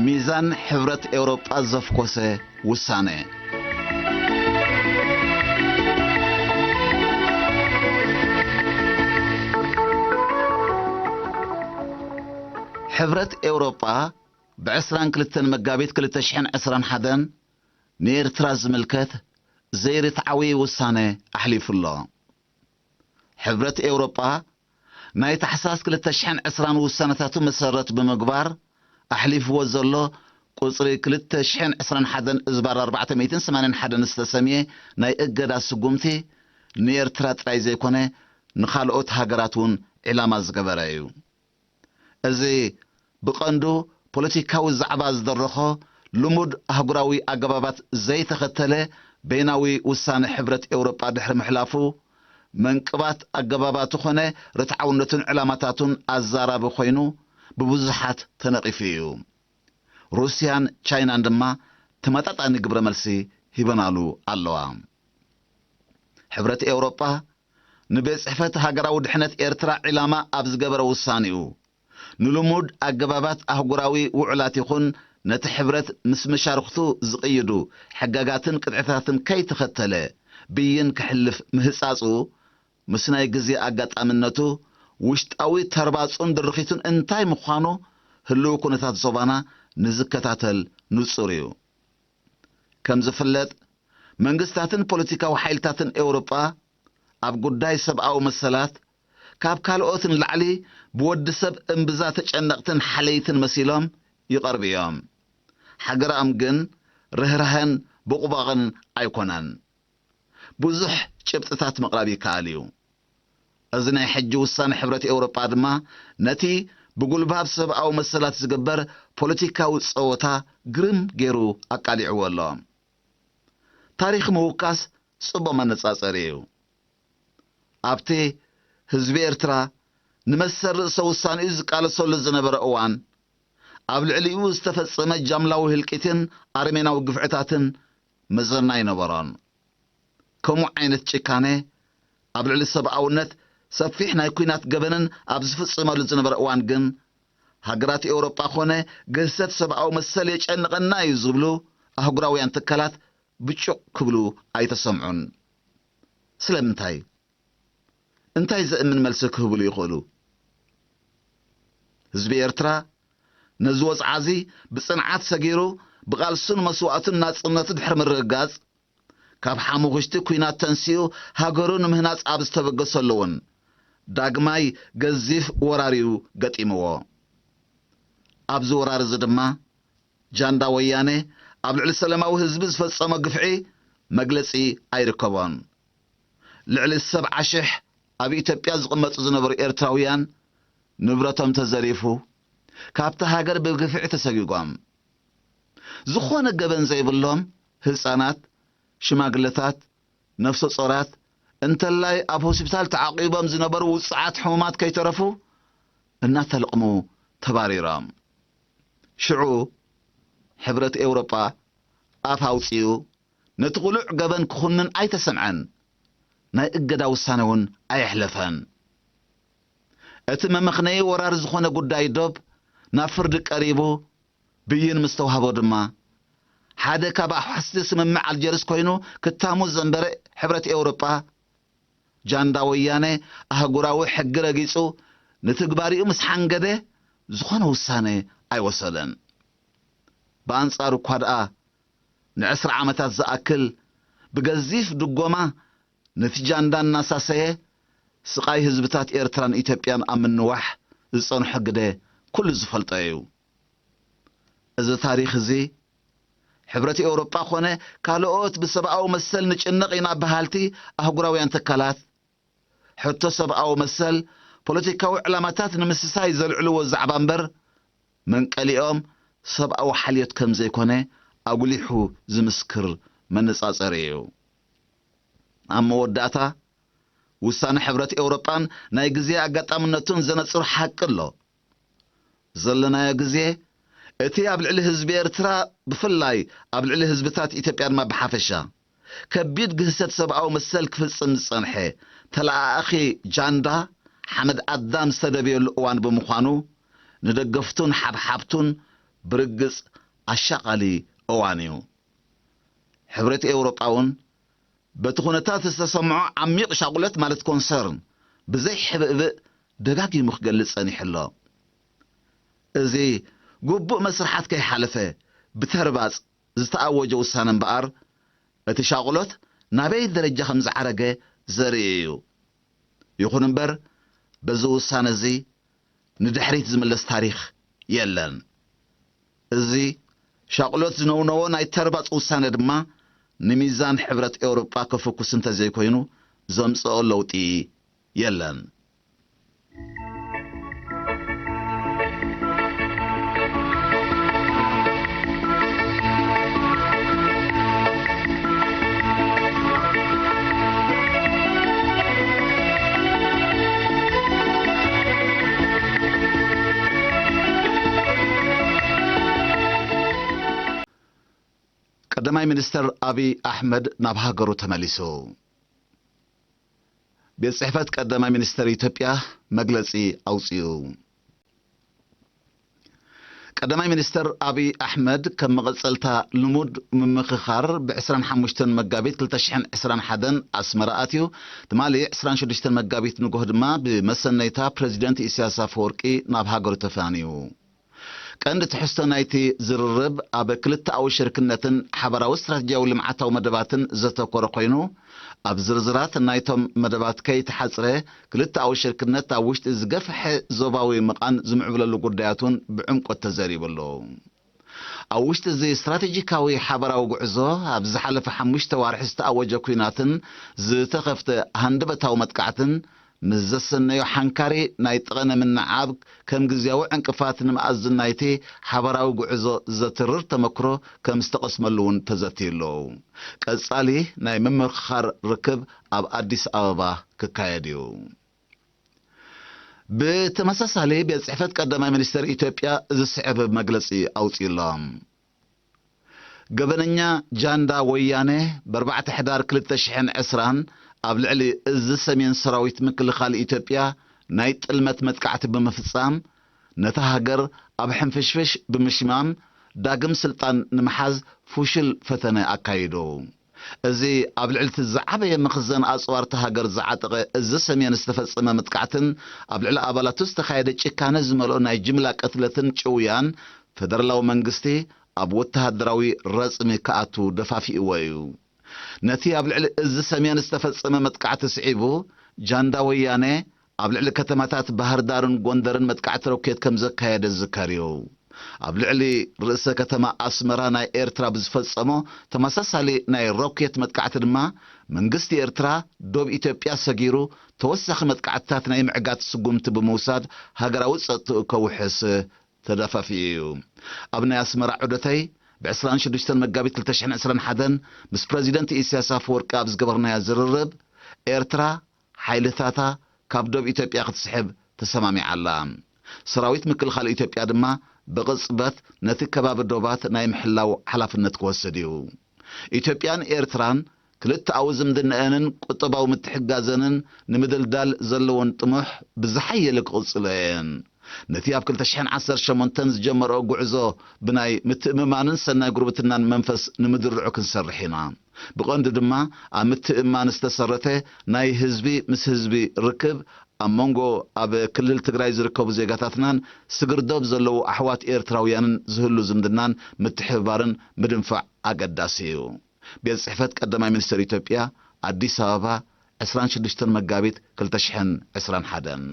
ሚዛን ሕብረት ኤውሮጳ ዘፍኮሰ ውሳነ። ሕብረት ኤውሮጳ ብ ዕስራን ክልተን መጋቢት ክልተ ሽሕን ዕስራን ሓደን ንኤርትራ ዝምልከት ዘይርትዓዊ ውሳነ ኣሕሊፉ ኣሎ። ሕብረት ኤውሮጳ ናይ ታሕሳስ ክልተ ሽሕን ዕስራን ውሳነታቱ መሰረት ብምግባር ኣሕሊፍዎ ዘሎ ቁጽሪ ክልተ ሽሕን ዕስራን ሓደን እዝባር ኣርባዕተ ሚእትን ሰማንያን ሓደን ዝተሰምየ ናይ እገዳ ስጉምቲ ንኤርትራ ጥራይ ዘይኮነ ንኻልኦት ሃገራት እውን ዒላማ ዝገበረ እዩ። እዚ ብቐንዱ ፖለቲካዊ ዛዕባ ዝደረኾ ልሙድ ኣህጉራዊ ኣገባባት ዘይተኸተለ በይናዊ ውሳነ ሕብረት ኤውሮጳ ድሕሪ ምሕላፉ መንቅባት ኣገባባቱ ኾነ ርትዓውነቱን ዕላማታቱን ኣዛራቢ ኮይኑ ብብዙሓት ተነቒፉ እዩ። ሩስያን ቻይናን ድማ ተመጣጣኒ ግብረ መልሲ ሂበናሉ ኣለዋ። ሕብረት ኤውሮጳ ንቤት ጽሕፈት ሃገራዊ ድሕነት ኤርትራ ዒላማ ኣብ ዝገበረ ውሳኔኡ፣ ንልሙድ ኣገባባት ኣህጉራዊ ውዕላት ይኹን ነቲ ሕብረት ምስ መሻርኽቱ ዝቕይዱ ሕጋጋትን ቅጥዕታትን ከይተኸተለ ብይን ክሕልፍ ምህጻጹ፣ ምስ ናይ ግዜ ኣጋጣምነቱ፣ ውሽጣዊ ተርባጹን ድርኺቱን እንታይ ምዃኑ ህልው ኩነታት ዞባና ንዝከታተል ንጹር እዩ። ከም ዝፍለጥ፣ መንግስታትን ፖለቲካዊ ሓይልታትን ኤውሮጳ ኣብ ጉዳይ ሰብኣዊ መሰላት ካብ ካልኦት ንላዕሊ ብወዲ ሰብ እምብዛ ተጨነቕትን ሓለይትን መሲሎም ይቐርቡ እዮም። ሓገራኦም ግን ርህራሀን ቦቕቧቕን ኣይኮነን። ብዙሕ ጭብጥታት ምቕራብ ይከኣል እዩ። እዚ ናይ ሕጂ ውሳነ ሕብረት ኤውሮጳ ድማ ነቲ ብጉልባብ ሰብኣዊ መሰላት ዝግበር ፖለቲካዊ ጸወታ ግርም ገይሩ ኣቃሊዕዎ ኣሎ። ታሪኽ ምውካስ ጽቡቕ መነጻጸሪ እዩ። ኣብቲ ህዝቢ ኤርትራ ንመሰል ርእሰ ውሳኔኡ ዝቃለሰሉ ዝነበረ እዋን፣ ኣብ ልዕሊኡ ዝተፈጸመ ጃምላዊ ህልቂትን ኣረሜናዊ ግፍዕታትን መዘና ኣይነበሮን። ከምኡ ዓይነት ጭካኔ ኣብ ልዕሊ ሰብኣውነት ሰፊሕ ናይ ኲናት ገበንን ኣብ ዝፍጸመሉ ዝነበረ እዋን ግን፣ ሃገራት ኤውሮጳ ኾነ ግህሰት ሰብኣዊ መሰል የጨንቐና እዩ ዝብሉ ኣህጉራውያን ትካላት ብጩቕ ክብሉ ኣይተሰምዑን። ስለምንታይ? እንታይ ዘእምን መልሲ ክህብሉ ይኽእሉ? ህዝቢ ኤርትራ ነዚ ወጽዓ እዚ ብጽንዓት ሰጊሩ፣ ብቓልሱን መስዋእቱን ናጽነቱ ድሕሪ ምርግጋጽ፣ ካብ ሓሙኽሽቲ ኲናት ተንሲኡ ሃገሩ ንምህናጽ ኣብ ዝተበገሰሉ እውን፣ ዳግማይ ገዚፍ ወራር እዩ ገጢምዎ። ኣብዚ ወራር እዚ ድማ፣ ጃንዳ ወያነ ኣብ ልዕሊ ሰላማዊ ህዝቢ ዝፈጸሞ ግፍዒ መግለጺ ኣይርከቦን። ልዕሊ ሰብዓ ሽሕ ኣብ ኢትዮጵያ ዝቕመጡ ዝነበሩ ኤርትራውያን ንብረቶም ተዘሪፉ፣ ካብቲ ሃገር ብግፍዒ ተሰጒጓም። ዝኾነ ገበን ዘይብሎም ህጻናት፣ ሽማግለታት፣ ነፍሰ ጾራት፣ እንተላይ ኣብ ሆስፒታል ተዓቂቦም ዝነበሩ ውጹዓት ሕሙማት ከይተረፉ እናተለቕሙ ተባሪሮም። ሽዑ ሕብረት ኤውሮጳ ኣፍ ኣውጺኡ ነቲ ቅሉዕ ገበን ክኹንን ኣይተሰምዐን። ናይ እገዳ ውሳነ እውን ኣየሕለፈን። እቲ መመኽነዪ ወራር ዝኾነ ጉዳይ ዶብ ናብ ፍርዲ ቀሪቡ ብይን ምስ ተዋህቦ ድማ፣ ሓደ ካብ ኣውሓስቲ ስምምዕ ኣልጀርስ ኮይኑ ክታሙ ዘንበረ ሕብረት ኤውሮጳ፣ ጃንዳ ወያነ ኣህጉራዊ ሕጊ ረጊጹ ንትግባሪኡ ምስ ሓንገደ፣ ዝኾነ ውሳነ ኣይወሰደን። ብኣንጻሩ እኳ ደኣ፣ ንዕስራ ዓመታት ዝኣክል ብገዚፍ ድጎማ ነቲ ጃንዳ እናሳሰየ፣ ስቓይ ህዝብታት ኤርትራን ኢትዮጵያን ኣብ ምንዋሕ ዝጸንሖ ግደ ኩሉ ዝፈልጦ እዩ። እዚ ታሪኽ እዚ፣ ሕብረት ኤውሮጳ ኾነ ካልኦት ብሰብኣዊ መሰል ንጭነቕ ኢና በሃልቲ ኣህጉራውያን ትካላት፣ ሕቶ ሰብኣዊ መሰል ፖለቲካዊ ዕላማታት ንምስሳይ ዘልዕልዎ ዛዕባ እምበር፣ መንቀሊኦም ሰብኣዊ ሓልዮት ከም ዘይኮነ ኣጉሊሑ ዝምስክር መነጻጸሪ እዩ። ኣብ መወዳእታ፣ ውሳነ ሕብረት ኤውሮጳን ናይ ግዜ ኣጋጣምነቱን ዘነጽር ሓቂ ኣሎ። ዘለናዮ ግዜ፣ እቲ ኣብ ልዕሊ ህዝቢ ኤርትራ ብፍላይ፣ ኣብ ልዕሊ ህዝብታት ኢትዮጵያ ድማ ብሓፈሻ፣ ከቢድ ግህሰት ሰብኣዊ መሰል ክፍጽም ዝጸንሐ ተለኣኣኺ ጃንዳ ሓመድ ኣዳም ዝተደብየሉ እዋን ብምዃኑ፣ ንደገፍቱን ሓብሓብቱን ብርግጽ ኣሻቓሊ እዋን እዩ። ሕብረት ኤውሮጳ እውን በቲ ኩነታት ዝተሰምዖ ዓሚቕ ሻቑለት ማለት ኮንሰርን ብዘይ ሕብእብእ ደጋጊሙ ክገልጽ ጸኒሑ ኣሎ። እዚ ግቡእ መስርሓት ከይሓለፈ ብተርባጽ ዝተኣወጀ ውሳነ እምበኣር፣ እቲ ሻቕሎት ናበይ ደረጃ ከም ዝዓረገ ዘርኢ እዩ። ይኹን እምበር፣ በዚ ውሳነ እዚ ንድሕሪት ዝምለስ ታሪኽ የለን። እዚ ሻቕሎት ዝነውነዎ ናይ ተርባጽ ውሳነ ድማ ንሚዛን ሕብረት ኤውሮጳ ከፍኩስ እንተዘይኮይኑ ዘምጽኦ ለውጢ የለን። ቀዳማይ ሚኒስተር ኣብይ ኣሕመድ ናብ ሃገሩ ተመሊሱ። ቤት ጽሕፈት ቀዳማይ ሚኒስተር ኢትዮጵያ መግለጺ ኣውጺኡ። ቀዳማይ ሚኒስተር ኣብይ ኣሕመድ ከም መቐጸልታ ልሙድ ምምኽኻር ብ ዕስራን ሓሙሽተን መጋቢት ክልተ ሽሕን ዕስራን ሓደን ኣስመራ ኣትዩ፣ ትማሊ ዕስራን ሽዱሽተን መጋቢት ንጎህ ድማ ብመሰነይታ ፕረዚደንት ኢሳያስ ኣፈወርቂ ናብ ሃገሩ ተፋንዩ። ቀንዲ ትሕዝቶ ናይቲ ዝርርብ ኣብ ክልተኣዊ ሽርክነትን ሓባራዊ ስትራተጂያዊ ልምዓታዊ መደባትን ዘተኮረ ኮይኑ፣ ኣብ ዝርዝራት ናይቶም መደባት ከይተሓጽረ፣ ክልተኣዊ ሽርክነት ኣብ ውሽጢ ዝገፍሐ ዞባዊ ምቓን ዝምዕብለሉ ጉዳያት እውን ብዕምቆት ተዘሪቡ ኣሎ። ኣብ ውሽጢ እዚ ስትራቴጂካዊ ሓባራዊ ጉዕዞ፣ ኣብ ዝሓለፈ ሓሙሽተ ዋርሒ ዝተኣወጀ ኲናትን ዝተኸፍተ ሃንደበታዊ መጥቃዕትን፣ ምስ ዘሰነዮ ሓንካሪ ናይ ጠቐነ ምንዓብ ከም ግዝያዊ ዕንቅፋት ንምኣዝን ናይቲ ሓባራዊ ጉዕዞ ዘትርር ተመክሮ ከም ዝተቐስመሉ እውን ተዘትዩ ኣሎ። ቀጻሊ ናይ ምምኽኻር ርክብ ኣብ ኣዲስ ኣበባ ክካየድ እዩ። ብተመሳሳሊ፣ ቤት ጽሕፈት ቀዳማይ ሚኒስተር ኢትዮጵያ ዝስዕብ መግለጺ ኣውጺኡ ኣሎ። ገበነኛ ጃንዳ ወያነ ብ ኣርባዕተ ሕዳር ክልተ ሽሕን ዕስራን ኣብ ልዕሊ እዚ ሰሜን ሰራዊት ምክልኻል ኢትዮጵያ ናይ ጥልመት መጥቃዕቲ ብምፍጻም፣ ነታ ሃገር ኣብ ሕንፍሽፍሽ ብምሽማም፣ ዳግም ስልጣን ንምሓዝ ፍሹል ፈተነ ኣካይዱ። እዚ ኣብ ልዕሊ እቲ ዝዓበየ መኽዘን ኣጽዋር እታ ሃገር ዝዓጠቐ እዚ ሰሜን ዝተፈጸመ መጥቃዕትን ኣብ ልዕሊ ኣባላቱ ዝተኻየደ ጭካነ ዝመልኦ ናይ ጅምላ ቅትለትን ጭውያን፣ ፈደራላዊ መንግስቲ ኣብ ወተሃደራዊ ረጽሚ ክኣቱ ደፋፊእዎ እዩ። ነቲ ኣብ ልዕሊ እዚ ሰሜን ዝተፈጸመ መጥቃዕቲ ስዒቡ፣ ጃንዳ ወያነ ኣብ ልዕሊ ከተማታት ባህር ዳርን ጎንደርን መጥቃዕቲ ሮኬት ከም ዘካየደ ዝዝከር እዩ። ኣብ ልዕሊ ርእሰ ከተማ ኣስመራ ናይ ኤርትራ ብዝፈጸሞ ተመሳሳሊ ናይ ሮኬት መጥቃዕቲ ድማ፣ መንግስቲ ኤርትራ ዶብ ኢትዮጵያ ሰጊሩ ተወሳኺ መጥቃዕትታት ናይ ምዕጋት ስጉምቲ ብምውሳድ ሃገራዊ ጸጥትኡ ከውሕስ ተደፋፊኡ እዩ። ኣብ ናይ ኣስመራ ዑደተይ፣ ብ ዕስራን ሽዱሽተን መጋቢት ክልተ ሽሕን ዕስራን ሓደን ምስ ፕረዚደንት ኢሳያስ ኣፈወርቂ ኣብ ዝገበርናዮ ዝርርብ፣ ኤርትራ ሓይልታታ ካብ ዶብ ኢትዮጵያ ክትስሕብ ተሰማሚዓ ኣላ። ሰራዊት ምክልኻል ኢትዮጵያ ድማ ብቕጽበት ነቲ ከባቢ ዶባት ናይ ምሕላው ሓላፍነት ክወስድ እዩ። ኢትዮጵያን ኤርትራን ክልተኣዊ ዝምድነአንን ቁጠባዊ ምትሕግጋዘንን ንምድልዳል ዘለወን ጥሙሕ ብዝሓየለ ክቕጽሎ እየን። ነቲ ኣብ ክልተ ሽሕን ዓሰርተ ሸሞንተን ዝጀመርኦ ጉዕዞ ብናይ ምትእምማንን ሰናይ ጉርብትናን መንፈስ ንምድርዑ ክንሰርሕ ኢና። ብቐንዱ ድማ ኣብ ምትእምማን ዝተሰረተ ናይ ህዝቢ ምስ ህዝቢ ርክብ፣ ኣብ መንጎ ኣብ ክልል ትግራይ ዝርከቡ ዜጋታትናን ስግር ዶብ ዘለዉ ኣሕዋት ኤርትራውያንን ዝህሉ ዝምድናን ምትሕብባርን ምድንፋዕ ኣገዳሲ እዩ። ቤት ጽሕፈት ቀዳማይ ሚኒስትር ኢትዮጵያ፣ ኣዲስ ኣበባ፣ ዕስራን ሽዱሽተን መጋቢት ክልተ ሽሕን ዕስራን ሓደን።